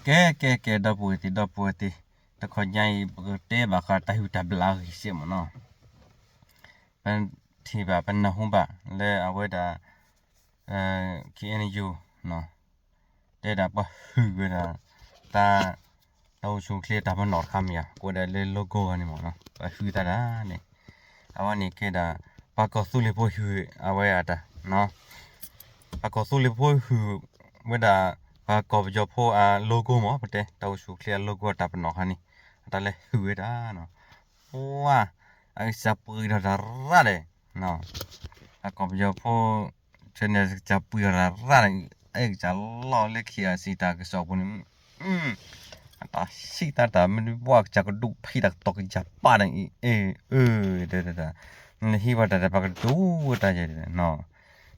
ကဲ ကဲ ကဲ ဒီပုၢ်ဝဲၢ်သ့ၣ် ဒီပုၢ်ဝဲၢ်သ့ၣ်, တခီညါအံၤ ပကတဲဘၣ်ဃးတၢ်ဟုၣ်တၢ်ဘျၣ်အဂ့ၢ်စဲးမ့ၢ်နီၤ. ပထံၣ်ဘၣ် ပနၢ်ဟူဘၣ်လၢအဝဲဒၣ် KNU တဲဒၣ်ပှၤဟုၣ်ဝဲဒၣ် တၢ် တၢ်အိၣ်ဆူၣ်အိၣ်ချ့တၢ်ပနီၣ်တခါမ့ၢ်ဧါ, ကိးဝဲဒၣ်လၢ logo ဂီၢ်န့ၣ်မ့ၢ်နီၤ, ပှၤဟုၣ်တၢ်ဒၣ်န့ၣ်, အဝဲန့ၣ်ကဲဒၣ် ပှၤကီၢ်သူလ့ၤဖိဟုၣ်အဝဲအတၢ် ပှၤကီၢ်သူလ့ၤဖိဟုၣ်ဝဲဒၣ် ပှၤကီၢ်ပယီၤဖိအ logo မ့ၢ် ပတဲ တၢ်အိၣ်ဆူၣ်အိၣ်ချ့အ logo တၢ်ပနီၣ်ခါန့ၣ် အတၢ်လဲၤဟုၣ်ဝဲဒၣ်နီၤ, ပှၤ အကစၢ်ပှ့ၤထီၣ်တၢ်ရၣ်ဒီး ပှၤကီၢ်ပယီၤဖိ ဆန့ၣ် ကစၢ်ပှ့ၤထီၣ်တၢ်ရၣ်ဒီး အဲၣ်ကစၢ်လီၤလၢ KIC တၢ်ကစီၣ်ပူၤန့ၣ် အတၢ်ဆံးတၢ်တၢ်မ့ၢ်ဘၣ် ကစၢ်ကဒိၣ်ဖံးတၢ်ကတီၢ်ကစၢ်ပာ်ဒီးအံၤ အ့ၣ် အၢ တၢ် နဟံးဝဲတၢ်ဒီး ပှၤကဒိၣ်ဝဲတၢ်ယဲၢ်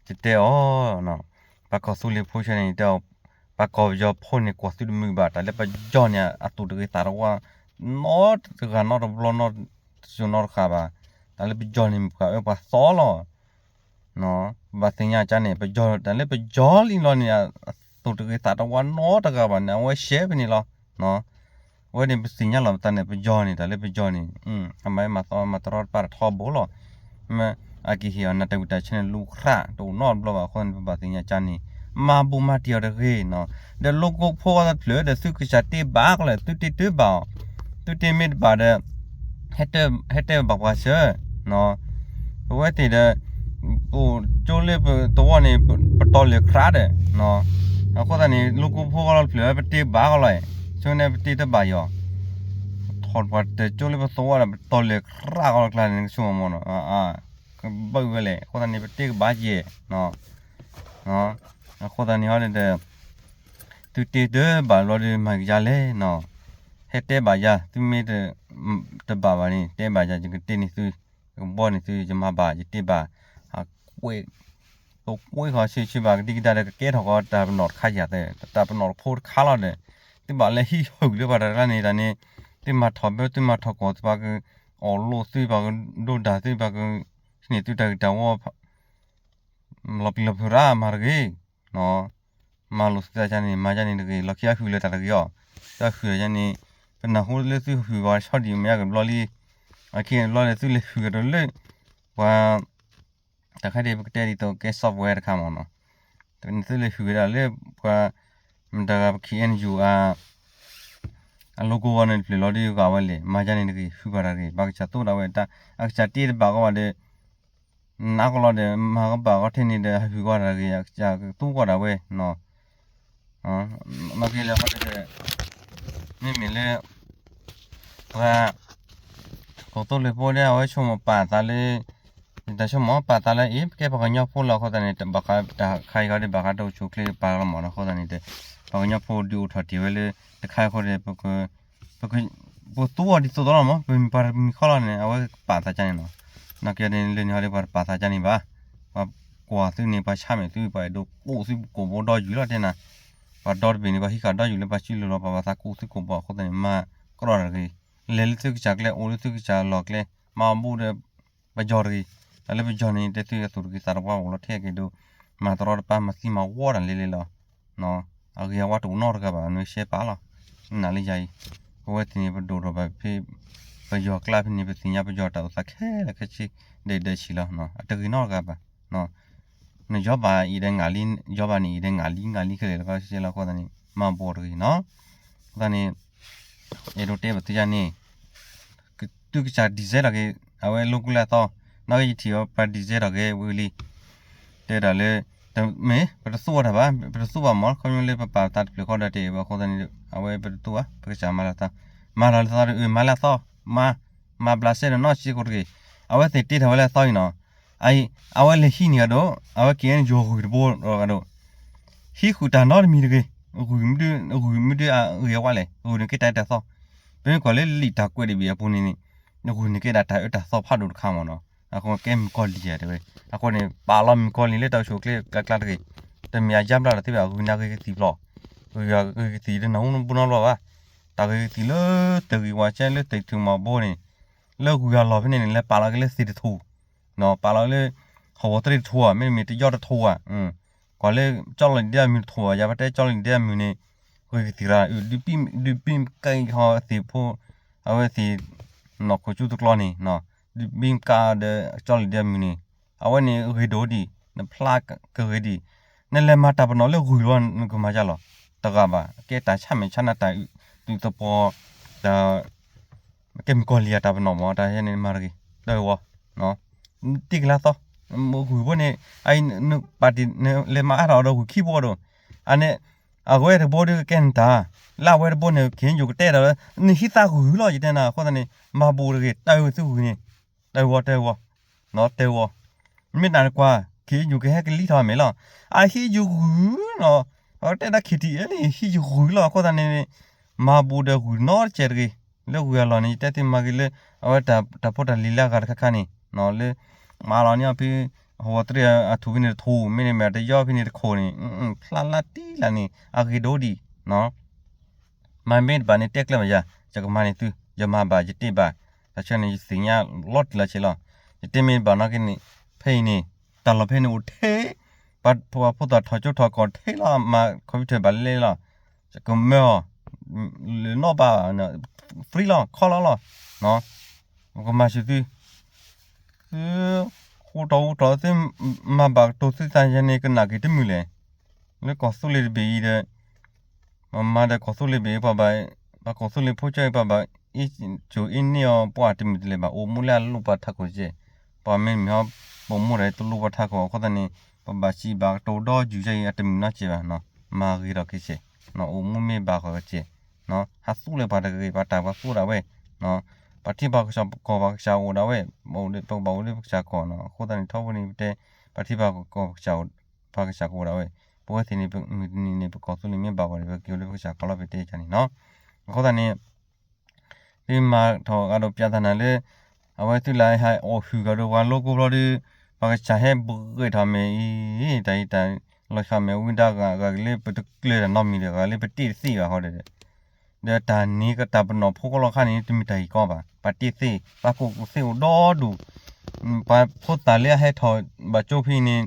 ယတဲအီၤ ပှၤကီၢ်သူလ့ၤဖိဆဲန့ၣ် ယတဲအီၤ ပှၤကီၢ်ပယီၤဖိန့ၣ် ကွၢ်သုတမုာ်ဘၣ် တၢ်လၢပယီၤန့ၣ် အသူၣ်တဂ့ၤသးတဝါ နီတဂၤနီတဘျီ နီတစိၤနီတဃာ်ဘၣ်, တၢ်လၢပယီၤန့ၣ် ပှၤအၢပှၤသီလီၤ ပဘၣ်သ့ၣ်ညါကါန့ၣ် ပယီၤ တၢ်လၢပယီၤလံလီၤန့ၣ် အသူၣ်တဂ့ၤသးတဝါနီတဂၤဘၣ်န့ၣ် အဝဲရှဲဖဲန့ၣ်လီၤ. အဝဲန့ၣ်ပသ့ၣ်ညါလီၤပသးန့ၣ် ပယီၤန့ၣ် တၢ်လၢပယီၤန့ၣ် အမၤအၢမၤသီမၤတရီတပါတၢ်ထီဘိလီၤ. မ့ၢ်အက့ၤဟ့ၣ်အီၤနတၢ်ဝံၣ်တၢ်ဆၢန့ၣ် လူၤခရၣ်တအိၣ်နီတဘျီဘၣ်အဃိန့ၣ် ပဘၣ်သ့ၣ်ညါကါန့ၣ် မၤဘူၣ်မၤတံၢ်အီၤတဂ့ၤနီၤ. ဒီး logo ဖိအီၤတဖျၢၣ်ဒီး သုကစၢ်တ့ဘၣ်ကီးလဲၣ် သုတ့တၢ်ဘၣ်အီၤ, သုတ့မ့ၢ်တဘၣ်ဒီး ဟဲတဲဘၣ်ပှၤစၢၤ ပဝဲသ့ၣ်ဒီး ပကၠိလၢပသဝီန့ၣ် ပတီၢ်လဲၤခရၣ်ဒီး အဃိသတးန့ၣ် logo ဖိအီၤတဖျၢၣ် ပတ့ဘၣ်ကီးလဲၣ်, ဆိန့ၣ်ပတ့တၢ်ဘၣ်အီၤ, ထီၣ်ပှၤတကၠိလၢပသဝီဒီး ပတီၢ်လဲၤခရၣ်ကီးလၢကျါန့ၣ် ကဆိကမိၣ်မ့ၢ်နီၤ ကဘၣ်ဝဲလဲၣ်, အဃိသတးန့ၣ် ပတ့ကဘၣ်ယဲၢ် အဃိသတးန့ၣ်ဟီဒီး သုတ့တၢ်ဘၣ်ဘျီဒီး မၤကယါလဲၣ်နီၤ, ဟဲတဲဘၣ်ယၤ သုမ့ၢ်တဘၣ်ဘၣ်န့ၣ် တဲဘၣ်ယၤ ယကတ့န့ၢ်သု, ယကဘီန့ၢ်သု ယမၤဘၣ် ယတ့ဘၣ်, အကွဲး, တကွဲးဃီဆ့ဆ့ဘၣ် ကဒံကဒါဒီး ကကဲထီၣ်ကီးတၢ်ပနီၣ်တခါယၤသၢ, တၢ်ပနီၣ်တဖိတခါလီၤဒီး သုဘၣ်လဲၤဟံးဟုၣ်လၢပှၤတဂၤန့ၣ်တၢ်န့ၣ်, သုမၤထီၣ်ဘၢ သုမၤထီၣ်ကီၢ် သုပှၤကအီၣ်လိၣ်သု ပှၤကဒိဒၣ်သု ပှၤကန့ၢ်သုတၢ်ဂ့ၤတၢ်ဝီ လီၤပျံၤလီၤဖုးရၣ် မၤတဂ့ၤ, မၤလိာ်သုသးကါန့ၣ် မၤကါန့ၣ်တဂ့ၤ, လီၢ်ခံအဟုၣ်လၢတၢ်တဂ့ၤအီၤ, တၢ်ဟုၣ်အီၤကါန့ၣ် ပနၢ်ဟူလၢသုဟုၣ်ဝဲဆီဒံၣ်မ့ၢ်အကဘျီလံ, အခံဘျီလၢသုလဲၤဟုၣ်ကဒီးလၢ ပှၤ တၢ်ခဲဒၣ်ပကတဲဒ်သိးကဲ software တခါမ့ၢ်နီၤ, သုလဲၤဟုၣ်ဝဲဒၣ်လၢပှၤ မတၤဂၤ KNU အ အ logo ဝဲန့ၣ်တဖျၢၣ်လီၤဒီးဂာ်ဝဲလဲၣ်, မၤကါန့ၣ်တဂ့ၤ ဟုၣ်ပှၤတၢ်တဂ့ၤ, ပှၤကစၢ်သိၣ်ဒၣ်ဝဲတၢ် အကစၢ်တ့တဘၣ်ကီးဘၣ်ဒီး နးကီးလီၤဒီး မၤကဘၣ်ကီးထဲန့ၣ်ဒီး ဟးဟုၣ်ကီးတၢ်တဂ့ၤ, အကစၢ်ကသူကီးဒၣ်ဝဲနီၤ, နီၢ်ကီၢ်လၢအဃိဒီး မ့မ့ၢ်လၢ ပှၤ ကီၢ်သူလ့ၤဖိဒီး အဝဲဆိကမိၣ်ပာ်သးလၢ တၢ်ဆိကမိၣ်ပာ်သးလၢအံၤ ပကဲပှၤကညီဖိလီၤအဃိသတးန့ၣ် ဘၣ်ဃးတၢ်ခါအံၤဃီဒီး ဘၣ်ဃးတၢ်အိၣ်ဆူၣ်အိၣ်ချ့ပာ်လီၤမ့ၢ်နီၤ, အဃိသတးန့ၣ် ပှၤကညီဖိဒုးအိၣ်ထီၣ်တ့ၢ်ဝဲလၢ တခါအံၤဃီဒီး ပက ပသူအီၤဒ်သိးသိးလီၤမ့ၢ် ပမ့ၢ်ပှၤတမံၤဃီလီၤန့ၣ် အဝဲပာ်သးကါန့ၣ်နီၤ, နာ်က့န့ၣ် လၢန့ၣ်ဃီဒီး ပှၤတပာ်သးကါန့ၣ်ဘၣ်, ပှၤကွၢ်သုန့ၣ် ပှၤဆါမဲာ်သု ပှၤအဲၣ်ဒိးကိးသုကိးဘိဒီယုၢ်လီၤတဲနၤ, ပှၤဒီတဘ့ၣ်န့ၣ် ပှၤဟံးဃာ်ဒီယုၢ်လၢပှၤစုလိၤလီၤ ပှၤဘၣ်သးကိးသုကိးဘိအဃိသတးန့ၣ် မၤကရီတဂ့ၤ, လဲၤလၢသုကစၢ်ကျဲ အိၣ်လၢသုကစၢ်လီၢ်ကျဲ, မၤအီၤဘူးဒီး ပယီၤတဂ့ၤ, တၢ်လၢပယီၤန့ၣ် တဲသုအသူၣ်တဂ့ၤသးတဝါအိၣ်လီၤထဲက့ၤဒိး မၤတရီတပါ မၤသံမၤဝီတၢ်လဲၤလဲၤလီၤ, အဂ့ၤအဝါတအိၣ်နီတဂၤဘၣ် နရှဲပာ်လီၤ, နၤလၢယၤအံၤ, ပဝဲသ့ၣ်န့ၣ် ပဒိၣ်ထီၣ်ဘၣ်ဖဲ ပယီၤကျါဖဲန့ၣ် ပသ့ၣ်ညါပယီၤတၢ်အိၣ်သးခဲလၢာ်ခဲဆ့ ဒဲးဒဲးဆံးလီၤ, အတဂ့ၤနီတဂၤဘၣ်, နယီၤဘၣ်အံၤဒီးငၤလံ, ယီၤဘၣ်န့ၣ်အံၤဒီးငၤလံ ငၤလံခဲလၢာ်လီၤ ကီၢ်စဲလီၤအဃိသတးန့ၣ် မၤဘီၣ်တဂ့ၤနီၤ, အဃိသတးန့ၣ် အဲၣ်ဒိးတဲဘၣ်သုယၤန့ၣ် သုကစၢ် design ထီၣ်က့ၤ အဝဲ logo လၢအသီ, နာ်က့ယထံၣ်အီၤ ပှၤ design ထီၣ်က့ၤဝံၤလံ, တဲဒၣ်လၢ တမ့ၢ် ပတသူအီၤတၢ်ဘၣ်, ပတသူဘၣ်မ့ၢ် ခီဖျိလၢပပာ်သးတဖျၢၣ်ဃီဒီးတအဲၣ်ဘၣ်အဃိသတးန့ၣ် အဝဲပတသူဘၣ်, ပကစၢ်မၤလၢသီ, မၤလၢသီဒီး အၢ မၤလၢသီ, မၤ မၤဘျးစဲဒီးနီၢ်စ့ၢ်ကီးတဂ့ၤ, အဝဲသ့ၣ်တ့ထီၣ်ဝဲလၢအသီအံၤနီၤ, အဝဲလဲၤဟံးန့ၢ်ဂၤဒိၣ်, အဝဲက့ၤန့ၣ်ယိၤဂုၢ်တဘိဒီးဂၤဒိၣ် ဟံးဃုာ်တၢ်နီတမံၤတဂ့ၤ, ဂုၢ်မ့ၢ်ဒုး ဂုၢ်မ့ၢ်ဒုးအဂ့ၤဝဲလဲၣ်, ဂုၢ်န့ၣ်ကဲတၢ်အၢတၢ်သီ, ပမ့ၢ်ကွၢ်လၢလံာ်တၢ်ကွဲးတဘ့ၣ်အပူၤန့ၣ်န့ၣ်, ဂုၢ်န့ၣ်ကဲဒၣ်တၢ်အၢတၢ်သီဖးဒိၣ်တခါမ့ၢ်နီၤ, အဃိကဲမုၣ်ကီၤလံၢ်ဧါတဲဝဲ, အဃိန့ၣ် ပာ်လီၤမုၣ်ကီၤလံၢ်လၢတၢ်အိၣ်ဆူၣ်အိၣ်ချ့ကျါကျါတဂ့ၤ, တမ့ၢ်အယါဘျါတၢ်သ့ဘၣ်, ဂုၢ်န့ၣ်ဂ့ၤကသံၣ်ဘျီ, ဂုၢ်ဂ့ၤကသံၣ်လၢနၢ်ဟူနဘူးနီတဘျီဘၣ်, တၢ်ဂ့ၤကသံၣ်လၢတဂ့ၤဝဲကဲလၢတထုးမီၤဘိန့ၣ်, လၢဂုၢ်ဂၤလီၢ်ဖဲန့ၣ်န့ၣ် လဲၤပာ်လီၤက့ၤလၢသ့ၣ်တထူၣ် ပာ်လီၤလၢ ဟီၣ်ဝီတရံးတထူၣ်ဧါ, မ့တမ့ၢ်တယီတထူၣ်ဧါ, ကွၢ်လၢကၠီလီၤဒံးဒဲအမုၢ်တထူၣ်ဧါ, ယၤပတဲကၠီလီၤဒံးဒဲအမုၢ်န့ၣ်, ဂ့ၤကသံၣ်ရၣ် ဒုးပံၣ်ကါဟီသ့ၣ်ဖိ, အဝဲသ့ၣ် နီၢ်ခိၣ်ကၠူတကျီန့ၣ်, ဒုးပံၣ်ကါဒီးကၠီလံၤဒီးမုၢ်န့ၣ်, အဝဲန့ၣ်ဂ့ၤဒိၣ်ဒံး, နဖျါကဂ့ၤဒံး, နလဲၤမၤတၢ်ပနီၣ်လၢဂုၢ်လီၤ နကမၤယါလီၤ, တဂၤဘၣ်, ကဲတၢ်ဆါမဲာ်ဆါနၤတၢ်အုး, တုၤသပှီၤ, တၢ် ကဲမုၣ်ကီၤလံၤအတၢ်ပနီၣ်မ့ၢ် တၢ်ဟဲန့ၣ်မၤတဂ့ၤ, တၢ်ဝီ, တံၢ်ကလါသီ, ဂုၢ်ဘိန့ၣ်, နပာ်တံၢ်လဲၤမၤအါထီၣ်ဒီးဂုၢ်ခံဘိဒီး, အန့ၣ်, အဝဲတဘိဒီးကကဲနတၢ်, လၢအဝဲတဘိန့ၣ် ခ့ယိၤကတဲဒီး, နဟံးသးဂုၢ်လီၤ ယတဲနၤ အဃိသတးန့ၣ် မၤဘူးတဂ့ၤ တၢ်ဝီသုဂုၢ်န့ၣ်, တၢ်ဝီ တၢ်ဝီ, တၢ်ဝီ, မ့ၢ်တၢ်နကွၢ် ခ့ယိၤကဟဲကလံထီၣ်အမဲာ်လီၤ, အဟံးယဂုၢ်နီၤ, အဝဲတဲဒၣ် ခ့ထံၣ်အဲန့ၣ် ဟံးယဂုၢ်လီၤ အဃိသတးန့ၣ် မၤဘူးဒီးဂုၢ်နီတစဲးတဂ့ၤ, လၢဂုၢ်အလီၢ်န့ၣ် ယတဲသုမၤဂ့ၤလၢ အဝဲတၢ်ဖိတၢ်လံၤလၢအဂၤတခါခါန့ၣ်, လၢ မၤလီၤန့ၢ်အီၤဖဲ ဟီၣ်ဝီတရံးအထူၣ်ဖဲန့ၣ်တထူၣ် မ့တမ့ၢ်တယီဖဲန့ၣ်တခိၣ်န့ၣ်, ဖျါလၢတံၢ်လၢ်န့ၣ် အဂ့ၤဒိၣ်ဒံး, မၤမ့ၢ်တဘၣ်န့ၣ် တဲကျၢၤဘၣ်ယၤ, ယကမၤန့ၢ်သု, ယမၤဘၣ် ယတ့ဘၣ်, တၢ်ဆၢန့ၣ် ယသ့ၣ်ညါလီၤတံၢ်လီၤဆဲးလီၤ, ယတ့မ့ၢ်တဘၣ်နီၢ်ကီၢ်န့ၣ်, ဖဲအံၤန့ၣ်, တၢ်လီၢ်ဖဲန့ၣ်အိၣ်ထဲ, ပှၤဖိသၣ်ထီၣ်ကၠိထီၣ်ကီၢ်ထဲလီၤ မၤ computer ဘၣ်လဲၣ်လီၤ, ကမၢအီၤ, လၢနီၣ်ဘၣ်, free လီၤ ခီလီၤလီၤ, ကမၤဆူၣ်သု, သု, ဃူထီၣ်ဃူထီၣ်သု, မၤဘၣ်ကတိၤသုသးယဲန့ၣ် ကနၣ်က့ၤတမုာ်လဲၣ်, လၢကီၢ်သူလ့ၤတဘ့ၣ်အံၤဒီး, မၤဒီးကီၢ်သူလ့ၤဘ့ၣ်အံၤ ပှၤဘၣ်, ပှၤကီၢ်သူလ့ၤဖိကၠိအံၤ ပှၤဘၣ်အ့ၣ်စိၤအ့ၣ်န့ၢ်အီၤ ပှၤတမုာ်တလဲၤဘၣ် အိၣ်မူလၢအလိၣ်ပှၤထးခိၣ်ကဲး, ပှၤမ့တမ့ၢ်ဟီ, ပအိၣ်မူဒီးတလိၣ်ပှၤထးခိၣ်အဃိသတးန့ၣ်, ပဘၣ်စံးဘၣ်ကတိၤဒီးယူၤယဲအံၤ အတမုာ်နီတစဲးဘၣ်, မၤဂ့ၤထီၣ်က့ၤဆဲး, အိၣ်မူမ့ၢ်ဘၣ်ဃီကဲး, ဟးသူလၢပှၤတဂ့ၤ ပှၤတၢ်ပှၤသူဒၣ်ဝဲ, ပှၤထံပှၤကီၢ်ပှၤကစၢ်အိၣ်ဒၣ်ဝဲ, ပဘၣ်အိၣ်လၢပကစၢ်ကီၢ်နီၤ အဃိသတးန့ၣ် ထီဘိန့ၣ် ပတဲ, ပှၤထံပှၤကီၢ်ပှၤကစၢ်အိၣ်, ပှၤကစၢ်ကအိၣ်ဒၣ်ဝဲ, ပဝဲသ့ၣ်န့ၣ် မုၢ်တနံၤန့ၣ် ပကီၢ်သူလ့ၤမ့ၢ်ဘၣ်ဂီၢ်န့ၣ် ပက့ၤအိၣ်လၢပကစၢ်ကီၢ်လီၤ ပတဲယါန့ၣ်နီၤ, အဃိသတးန့ၣ် သုမၤထီၣ်အဒိးပၠးသးနၤလၢ, အဝဲသုလၢဟဲအီၣ်ဟုၣ်ကဒီးပှၤလိကိၣ်ဖျီဒီး, ပှၤကစၢ်ဟဲဘှဲးထီၣ်မဲာ်အံၤ, တၢ်အံၤတၢ်လီၤဆီမဲာ်ဝံဒၣ်ဂၤဂၤက့ၤလၢပတကျၢၤတၢ်နီတမံၤဒီး ဂၤလၢပတ့ၢ်တသ့ဘၣ်ဃီဒီး, ဒီးတၢ်န့ၣ်ကတၢ်ပနီၣ်ဖိကီၢ်လီၤခါန့ၣ် တမ့ၢ်တၢ်ဂ့ၢ်ကီဘၣ်, ပှၤတ့ၢ်သ့, ပှၤကူၣ်သ့အိၣ်ဒီဒူၣ်, ပှၤဖိသၣ်လၢအဟဲထီၣ်ဘၣ်ကၠိဖဲအံၤန့ၣ်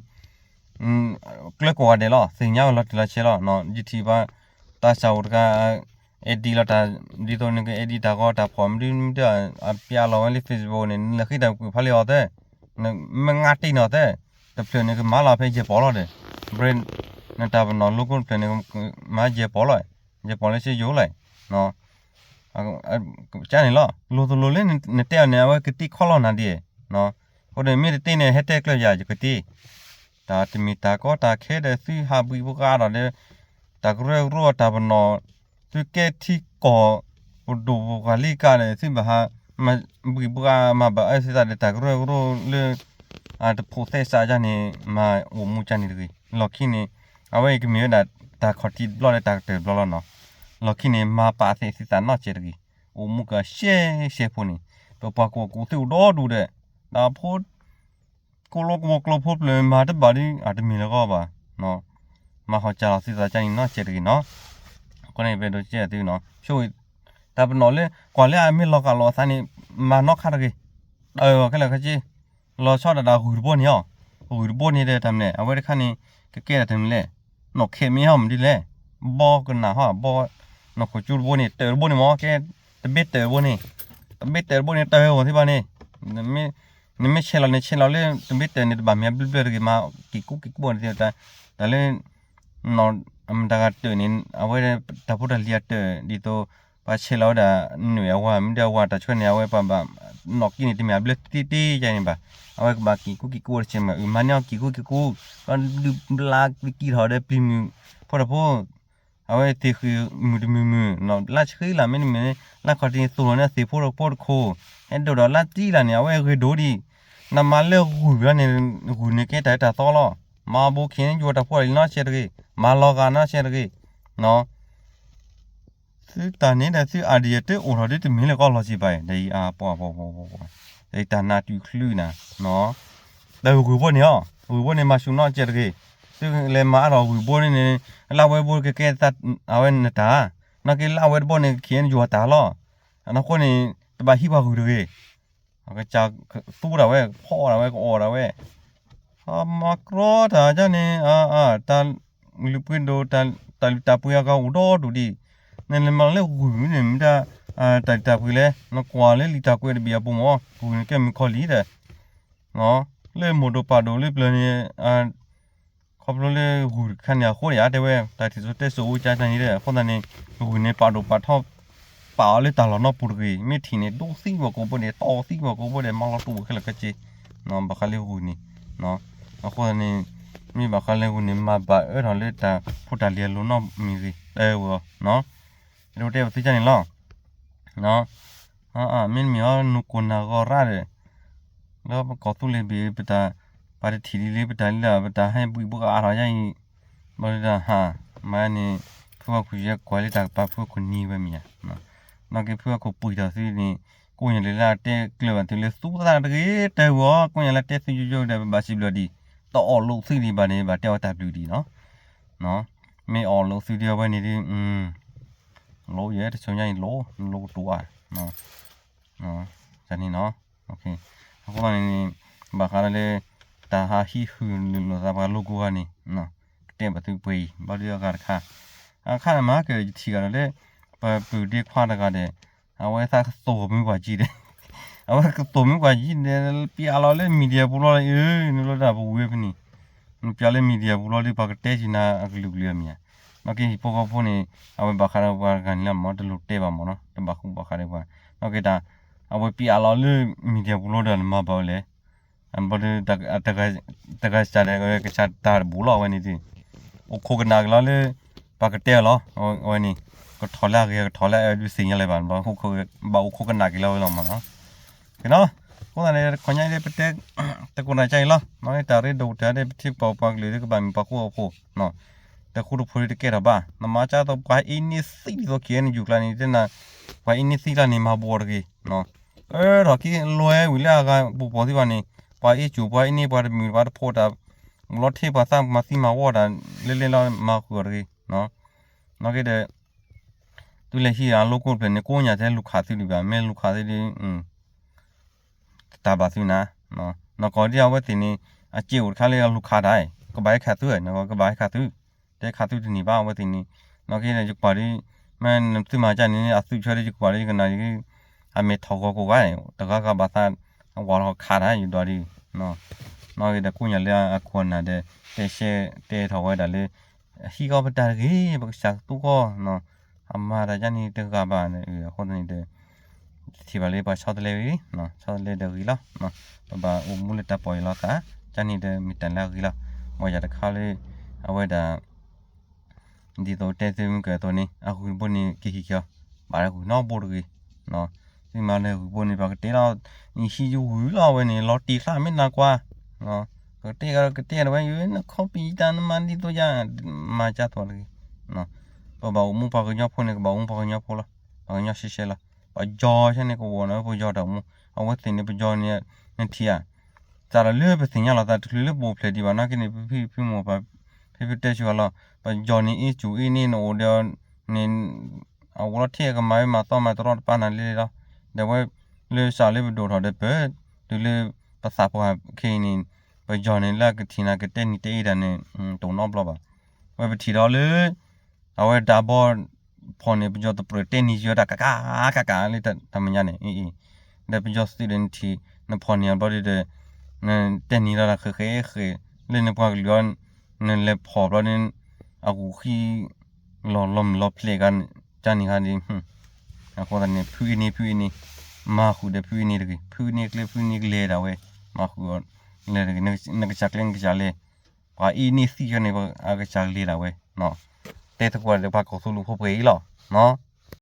ကျၢၤကိးဂၤဒဲးလီၤ, သ့ၣ်ညါဝဲလီၤတံၢ်လီၤဆဲးလီၤ, ယထံၣ်ဘၣ်, တၢ်စၢ်အိၣ်တဂၤ, edit လီၤတၢ်, ဒ်သိးနက edit တၢ်ဂီၤတၢ်ဖီၣ်မနုၤမနုၤ, အပျးလီၤဝဲလၢ Facebook န့ၣ် နလဲၤဃ့တၢ်ကွံာ်ဖးလံအီၤသၢ, မ့ၢ်ငါတ့ၢ်နီၤသၢ, တဖျၢၣ်န့ၣ်ကမၤလီၤဖဲယဲၢ်ပီၢ်လီၤဒီး, နတၢ်ပနီၣ်လိကိၣ်တဖျၢၣ်န့ၣ်, မၤယဲၢ်ပီၢ်လီၤ, ယဲၢ်ပီၢ်လၢဆ့ယိၤလီၤ ကန့ၣ်လီၤ, လိၤသလိၤလၢနတဲအီၤန့ၣ် အဝဲကတ့ခီလီၤနၤဒ်, အဃိန့ၣ်မ့ၢ်တတ့န့ၣ် ဟဲတဲကျၢၤယၤ ယကတ့, တၢ်တမ့ၢ်တၢ်ကီတၢ်ခဲဒီးသုဟးဘှံးဘှါဒီးဒီး, တၢ်ကရၢကရိအတၢ်ပနီၣ်, သုကဲထံကီၢ်, ပဒိၣ်ပပှၢ်လံကၢ်ဒီး သုဘၣ်ဟး, ဘှံးဘှါမၤဘၣ်အၢသုသးဒီးတၢ်ကရၢကရိလၢ အတဖိးသဲစးဒ်န့ၣ် မၤအိၣ်မူကန့ၣ်တဂ့ၤ, လီၢ်ခံန့ၣ်, အဝဲအံၤကမ့ၢ်ဝဲဒၣ်တၢ်ခီၣ်ထံးတဘျီလၢတၢ်ကတၢၢ်တဘျီလီၤနီၤ, လီၢ်ခံန့ၣ် မၤပာ်သ့ၣ်သုသးနီတစဲးတဂ့ၤ, အိၣ်မူကရှဲရှဲဖိန့ၣ်, ပပှၤကီၢ်ကူၣ်သ့အိၣ်ဒီဒူၣ်ဒီး, ဒီးဖိ ကိၣ်လိကဝီၤကျိဖိတဖျၢၣ်မၤတဘၣ်ဒီး အတမ့ၢ်လၢၤဂီၢ်ဘၣ်, မၤဟီၣ်စၢ်လီၤသုသးကန့ၣ်နီတစဲးတဂ့ၤနီၤ, အဃိန့ၣ် ပအဲၣ်ဒိးစံးသုနီၤ, ဆိၣ်ဂ့ၤ, တၢ်ပနီၣ်လၢ ကွၢ်လၢအမ့ၢ်လီၤဂာ်လိာ်အသးန့ၣ်, မၤနီၢ်ခါတဂ့ၤ, အၢ ခဲလၢာ်ခဲဆ့, လီၤဆီဒၣ်တၢ်ဂုၢ်တဘိန့ၣ်အီၤ, ဂုၢ်တဘိန့ၣ်ဒီးတၢ်မနုၤလဲၣ်, အဝဲတခါန့ၣ် ကကဲတၢ်တမနုၤလဲၣ်, နီၣ်ခဲးမ့ၢ်ဟီၣ်မနုၤလဲၣ်, ဘီကနၣ်ဟီၣ်ဘီ, နီၢ်ခိၣ်ကၠူတဘိန့ၣ် တၢၢ်တဘိန့ၣ်မ့ၢ်ကဲ, တဘ့ၣ်တၢၢ်တဘိန့ၣ်, တဘ့ၣ်တၢၢ်တဘိန့ၣ် တၢၢ်ဝဲအီၤသ့ၣ်တဖၣ်န့ၣ်, နမ့ၢ်ဆဲးလီၤန့ၣ် ဆဲးလီၤလၢ တဘ့ၣ်တၢၢ်န့ၣ် တဘၣ်မ့ၢ်အဘျုးဘျၢတဂ့ၤမး, ကံၣ်ကူကံၣ်ကူအီၤန့ၣ်သ့ၣ်, တၢ်လၢ နီၢ် အမတၤဂၤတၢၢ်န့ၣ် အဝဲတၢ်ဖိတၢ်လံၤအတၢၢ် ဒ်သိး ပှၤဆဲးလီၤဝဲဒၣ် နွံအဝၤ မ့ၢ်ဒၣ်အဝၤတၢ်ဆှၢန့ၣ် အဝဲပှၤဘၣ် နီၢ်ကံၣ်န့ၣ် တမ့ၢ်အဘျၢတ့ၢ်တ့ၢ်ယါန့ၣ်ဘၣ်. အဝဲကဘၣ်ကံၣ်ကူကံၣ်ကူအီၤတစဲးမး အုၣ်မၤန့ၢ်အီၤကံၣ်ကူကံၣ်ကူ, ဘျုးဘျါကံၣ်ထီၣ်ဒီးပျံၤမုၢ်ဖိတဖိ အဝဲသ့ၣ်ဃ့ၢ်မုၢ်တမုၢ်မုၢ် လါဆှံလၢ်မ့တမ့ၢ် လါခီၣ်ထံးန့ၣ် သိၣ်လီၤန့ၢ်သ့ၣ်ဖိတဖိတခိၣ်, ဟဲဒိၣ်ဒီးလါတံၢ်လၢ်န့ၣ် အဝဲဂ့ၤဒိၣ်ဒံး, နမၤလၢဂုၢ်ဘျီန့ၣ် ဂုၢ်န့ၣ်ကဲတၢ်အၢတၢ်သီလီၤ. မၤအီၤဘိခံန့ၣ် ယွၤတၢ်ဖိတၢ်လံၤနီတစဲးတဂ့ၤ, မၤလီၤဂာ်နီတစဲးတဂ့ၤ, သုတၢ်န့ၣ်ဒီးသု idea တအိၣ်ထီၣ်ဒ်တမ့ၢ်လၢကီၢ်လီၤစံးဘၣ်, ဒီးအံၤအါပှၤပှၤပှၤပှၤပှၤ, ဒီးအံၤတၢ်နးတုၤချုးနၤ, ဒီးဂုၢ်ဘိန့ၣ်အီၤ, ဂုၢ်ဘိန့ၣ်မၤဆူၣ်နီတစဲးတဂ့ၤ, သုလဲၤမၤအါထီၣ်ဂုၢ်ဘိန့ၣ်န့ၣ်, လၢအဝဲဘိကကဲသး အဝဲနတၢ်, နာ်က့လၢအဝဲတဘိန့ၣ် ခံန့ၣ်ယွၤတၢ်လီၤ. အနီၢ်ခိန့ၣ် တဘၣ်ဟံးပှၤဂုၢ်တဂ့ၤ, ကစၢ်သူဒၣ်ဝဲ ဖီဒၣ်ဝဲ ကအီၣ်ဒၣ်ဝဲ, မၤကြီတၢ်ဒ်န့ၣ်, တၢ် လုၢ်ပှ့ၤဒိၣ် တၢ်လုၢ်တၢ်ပှ့ၤအဂၤအိၣ်ဒီဒူၣ်ဒံး, နလဲၤမၤလီၤလၢဂုၢ်န့ၣ် မ့ၢ်ဒၣ် တၢ်လုၢ်တၢ်ပှ့ၤလဲၣ်, နကွၢ်လၢလံာ်တၢ်ကွဲးတဘ့ၣ်အပူၤမ့ၢ် ဂုၢ်န့ၣ်ကဲမုၣ်ခီလံဒီး လၢမိၢ်ဒိၣ်ပၢ်ဒိၣ်လၢပျၢၤန့ၣ် ခီဖျိလၢဂုၢ်တခါန့ၣ်အဃိန့ၣ် တဲဝဲ တၢ်ထံၣ်စိတဲစိအိၣ်ကၠါတၢ်န့ၣ်ဒီး အဃိသတးန့ၣ် ဂုၢ်န့ၣ်ပာ်ဒိၣ်ပာ်ထီ ပာ်အီၤလၢတၢ်လီၢ်နီပူၤတဂ့ၤ, မ့ၢ်ထံၣ်န့ၣ် ဒိးသံကွၢ်ကိးဘိဒဲး တီၢ်သံကွၢ်ကိးဘိဒဲး မၤလီၤတူာ်ခဲလၢာ်ခဲဆ့, ဘၣ်ဃးလၢဂုၢ်န့ၣ်, အဃိသတးန့ၣ် မ့ၢ်ဘၣ်ဃးလၢဂုၢ်န့ၣ် မၤဘၣ်အၢထီၣ်လၢတၢ်ဖိတၢ်လံၤအလိၤနီတမံၤဂ့ၤ တဲဝဲအီၤ, အဲၣ်ဒိးတဲပသ့ကၢ်န့ၣ်လီၤ. မ့တမ့ၢ်အီၤ နူၤကိၢ်နၢ်ဂီၤရၣ်ဒီး လၢပကီၢ်သူလ့ၤဘ့ၣ် ပတၢ် ပှၤတထံၣ်ဒ်လံ ပတၢ်လၢပတၢ်ဟဲဘှံးဘှါအါထီၣ်ယါအံၤ, ဘျီဒုးတၢ်ဟး မၤန့ၣ် ဖုဝဲခိၣ်ယဲၢ်ကွၢ်လံတၢ်ကပၤ ဖုဝဲခိၣ်နံၤဝဲမ့ၢ်ဧါ, နီၢ်က့ဖုဝဲခိၣ်ပှံၢ်ထီၣ်သုန့ၣ် ကိးညါလၢအတဲကျၢၤဘၣ်သုလၢသူသးတဂ့ၤ တဲဝဲအီၤ ကိးညါလၢတဲသုယိယိဒီး ပဘၣ်စံးဘျုးဒံး, တအီၣ်လိာ်သုဒံးဘၣ်န့ၣ် ဘၣ်တဲအီၤတၢ်ဘျုးဒံးနီၤ မ့ၢ်အီၣ်လိာ်သုဒံးအဝဲန့ၣ်ဒုး လိယဲတဆိညါအံၤလိ, လိကတူၤဧါ, န့ၣ်နီၤ, အဃိန့ၣ် ဘၣ်ဃးဒီးလၢ တၢ်ဟးဟံးဟုၣ်လိာ်သးပှၤလိကိးဂၤန့ၣ် ကတဲဘၣ်သုပှဲၤအံၤ ဘျီဒုးအဂၤတခါ, အခါန့ၣ်မၤကၢၢ်ယထံၣ်ဂၤဒီးလၢ ပပုၢ်ဒ့ခွါတဂၤဒီး အဝဲသးကသိၣ်မုၢ်ပှၤကံဒီး အဝဲကသိၣ်မုၢ်ပှၤကံဒီး ပျးလီၤလၢ media ပူၤလီၤဒီး နလီၤတၢ်ပဝံၤဖဲန့ၣ်, နပျးလၢ media ပူၤလီၤဒီး ပှၤကတဲက့ၤနၤအကလုာ်ကလုာ်အမ့ၢ်ဧါ, နီၢ်က့ဟံၣ်ဖိဃီဖိန့ၣ် အဝဲဘၣ်ဃးဒီးပှၤတဂၤန့ၣ်လီၤမ့ၢ် တလိၣ်တဲဘၣ်မ့ၢ်နီၤ တဘၣ်ဃူဘၣ်ဃးဒီးပှၤ, နီၢ်က့တၢ် အဝဲပျးလီၤလၢ media ပူၤလီၤဒီးနမၤဘၣ်ဝဲလဲၣ် ဘျီဒီး တဂၤစၢ်ဒီး ကစၢ်တၢ်တဘူၣ်လီၤ အဝဲန့ၣ်ဒုး အိၣ်ခိးကနၣ်က့ၤလီၤလၢ ပှၤကတဲအီၤလီၤ အဝဲန့ၣ် ကထီၣ်လၢအဂ့ၤ ကထီၣ်လၢအအၢဒုးသ့ၣ်ညါလၢၤဘၣ် ဘၣ်အိၣ်ခိးကနၣ်က့ၤလီၤဝဲလီၤမ့ၢ်နီၤ, က့နီၤ, အဃိသတးန့ၣ် တခီညါအံၤပတဲ တကိးနၤကၢ်အံၤလီၤ နီၢ်က့တၢ်ရ့ဒိၣ်ကတၢၢ်ဒီး ပထံပကီၢ်ပှၤကလုာ်ဒီး ကဘၣ်မုာ်ပှၤဃူအဖိ တဃူတဖိးဒီးတကဲထီၣ်ဘၣ် နမၤကၢ်သိးပှၤအ့န့သံဒ်သိး KNU ကျါန့ၣ် တဲနၤ ပှၤအ့န့သံကျါန့ၣ် မၤဘှီတဂ့ၤ အၢထီၣ်က့ၤလွဲဝံၤလၢအဂၤပူၤပှီၤသံဘၣ်န့ၣ် ပှၤအ့ၣ်စူၣ် ပှၤအ့ၣ်န့ၢ် ပှၤတမုာ် ပှၤတဖိးတၢ် လီၤထ့ၣ်ပှၤသးမၤသံမၤဝီတၢ် လဲလဲလီၤ မၤဃုာ်အီၤတဂ့ၤ, နီၢ်က့ဒီး သုလဲၤဟံးအလိၤကိၣ်တဖျၢၣ်န့ၣ် ကိးညါတဲလူၤခးသုဒံးဘၣ် မ့ၢ်လူၤခးသုဒံး တၢ်ဘၣ်သုနၤ, နီၢ်ကီၢ်ဒ်အဝဲသ့ၣ်န့ၣ် အစ့အိၣ်တခါလၢအလူၤခးတၢ် ကဘၣ်ဟဲခးသု နီၢ်ကီၢ်ကဘၣ်ဟဲခးသု, တဲခးသုတန့ၢ်ဘၣ်အဝဲသ့ၣ်န့ၣ်, နီၢ်က့ဒီးယကွၢ်ဒီး မ့ၢ်သုမၤကၢ်န့ၣ် အသုဆၢဒီးယကွၢ်ဒီးယကနၣ် အမဲာ်ထီၣ်ဂီၤကိးဂၤန့ၣ် တဂၤဂၤဘၣ်သး အဝၤလီၤခးတၢ်ယဒွးဒီး, နီၢ်က့ဒီးကိးညါလၢအခိၣ်အနၢ်ဒီး တဲရှဲတဲထီၣ်ဝဲဒၣ်လၢ ဟံးကီးပတၢ်တဂ့ၤ ပကစၢ်ကသူကီၢ် အမၤတၢ်ယါန့ၣ်တဂၤဘၣ်န့ၣ် အဃိန့ၣ်ဒီး တထံၣ်ဘၣ်လၢပှၤဆီတလဲဝဲ ဆီတလဲဒီးဂ့ၤလီၤ, ပဘၣ်အိၣ်မူလၢတၢ်ပီၢ်ယၢ်လီၤသး ကန့ၣ်ဒီးမ့ၢ်တၢ်လၢအဂ့ၤလီၤ, မ်ယၤတခါလၢ အဝဲဒၣ် ဒ်သိးတဲသုမုၢ်ကၢၢ်အသိးန့ၣ် အဂုၤတဘိန့ၣ် ကဟံးက့ၤအီၤ ဘၣ်တၢ်ဂုၤနီတဘိတဂ့ၤ, သုမၤလၢဂုၤဘိန့ၣ် ပှၤကတဲလီၤ ယဟံးယဂုၤလီၤ အဝဲန့ၣ်လီၤတံၢ်ချါမ့ၢ်နၤကွၢ်, ပှၤကတဲကဒီးကတဲဒီးဝဲ နခီပံာ်တၢ်နမၤဒ်သိးယၤ မၤကၢ်သိးတဂ့ၤ ပဘၣ်အိၣ်မူပှၤကညီဖိန့ၣ် ကဘၣ်အိၣ်မူပှၤကညီဖိလီၤ, ပှၤကညီရှဲရှဲလီၤ, ပယီၤဆဲန့ၣ်ကဝီၤန့ၣ် ပယီၤတၢ်အိၣ်မူ အဝဲသ့ၣ်န့ၣ် ပယီၤန့ၣ် နထံၣ်ဧါ, စးထီၣ်လၢပသ့ၣ်ညါလီၤသးတချုးလၢပအိၣ်ဖျဲၣ်ဒံးဘၣ် နာ်က့န့ၣ် ပဖံဖုမိၢ်ပၢ် ဖံဖုတဲဆိလီၤ, ပယီၤန့ၣ်အ့ၣ်စူၣ်အ့ၣ်န့ၢ်နအိၣ်ဒီးန့ၣ် အဝဲလီၤထဲအကမၤဝဲမၤသီမၤတရီတပါနၤလဲၣ်လီၤ, ဒီးဝဲ လၢစးလၢပဒိၣ်ထီၣ်ဒီးပ တုၤလၢပသးပှၢ်ခဲအံၤန့ၣ် ပယီၤန့ၣ်လၢအကထံၣ်နၤကတဲနံၤတဲအ့ၣ်တၢ်န့ၣ် တအိၣ်နီတဘျီဘၣ်, ဝဲပထံၣ်ဒီးလၢ အဝဲဒၣ်ဘီ ဖီၣ်န့ၣ် ပယီၤတပြၢၢ်တဲနံၤယီၤတၢ်ကကကကလၢတၢ်မညါန့ၣ် အ့ၣ်အ့ၣ်, ဒီးပယီၤသုးဒီးနထံၣ် နဖီၣ်န့ၢ်အီၤဘျီဒုဒီး နတဲနံၤလီၤတၢ်ဃဲးဃဲးဃဲး လၢနပှၤကလုာ်အီၤ နလဲၤဖီၣ်ဘျီဒု အဂူၤဃံ လီၤလီၤမုၢ်လီၤဖျဲးကန့ၣ်ဂၤဒ် အဃိသတးန့ၣ် ဖုအ့ၣ်န့ၢ် ဖုအ့ၣ်န့ၢ် မၤဃုာ်ဒီးဖုအ့ၣ်န့ၢ်တဂ့ၤ, ဖုအ့ၣ်န့ၢ်ကျဲ ဖုအ့ၣ်န့ၢ်ကျဲဒၣ်ဝဲ မၤဃုာ်အီၤလဲၤတဂ့ၤ, နကစၢ်ကျဲနကစၢ်လဲၤ ပှၤအ့ၣ်န့ၢ်သံၣ်ဃီန့ၣ် အကစၢ်လဲၤဒၣ်ဝဲ, တဲသကိးဒီးပှၤကီၢ်သူလ့ၤဖိပှဲၤအံၤလီၤ, နီၢ်